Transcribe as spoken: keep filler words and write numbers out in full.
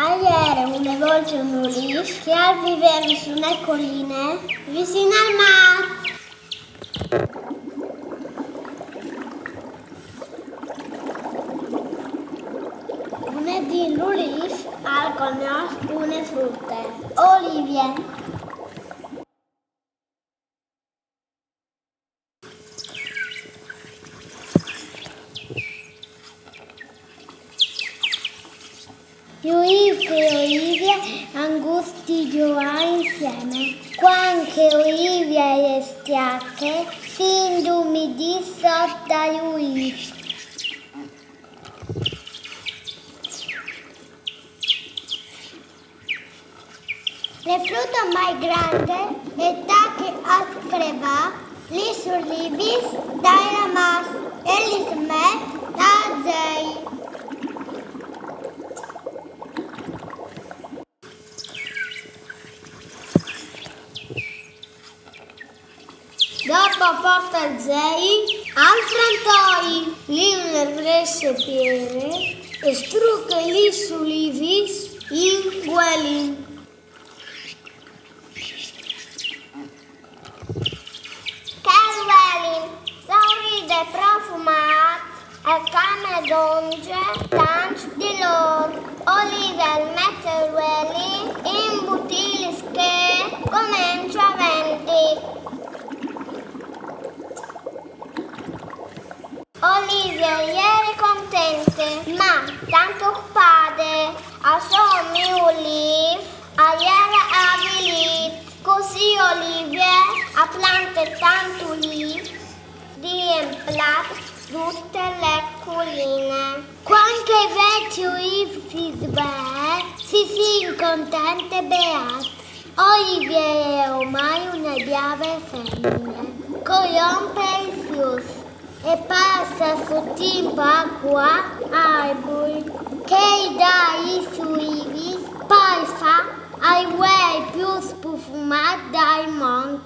A jere une volte un ulîf che al viveve su une coline visin al mâr. Une dì l'ulîf al conòs une frute, Olivie. Ulîf e Olivie a àn gust di zuiâ insiemi. Cuant che Olivie e je stiache, si indurmidìs sot dai ulîfs. La frute mai grande e tache a screvâ lis ulivis dai ramâs e lis met a zî. Dopo a puarte zî al frantoi, li une grosse piere, e struche lis ulivis in guelin. Chel guelin sauride, profumât e came dongje tancj di lôr. Olivie al met il guelin in butilis che al comence a vendi. Olivie e jere contente, ma tant ocupade, il so ulîf al jere avilît. Cussì Olivie e plante tancj ulîfs di emplâ dute la coline. Cuant che i vecj ulîfs si svee, si sint content e beât. Olivie e je ormai une brave femine, che e romp i fiûrs e passe il so timp a cuâ arbui, che i dà lis ulivis par fâ il guel plui profumât dal mont.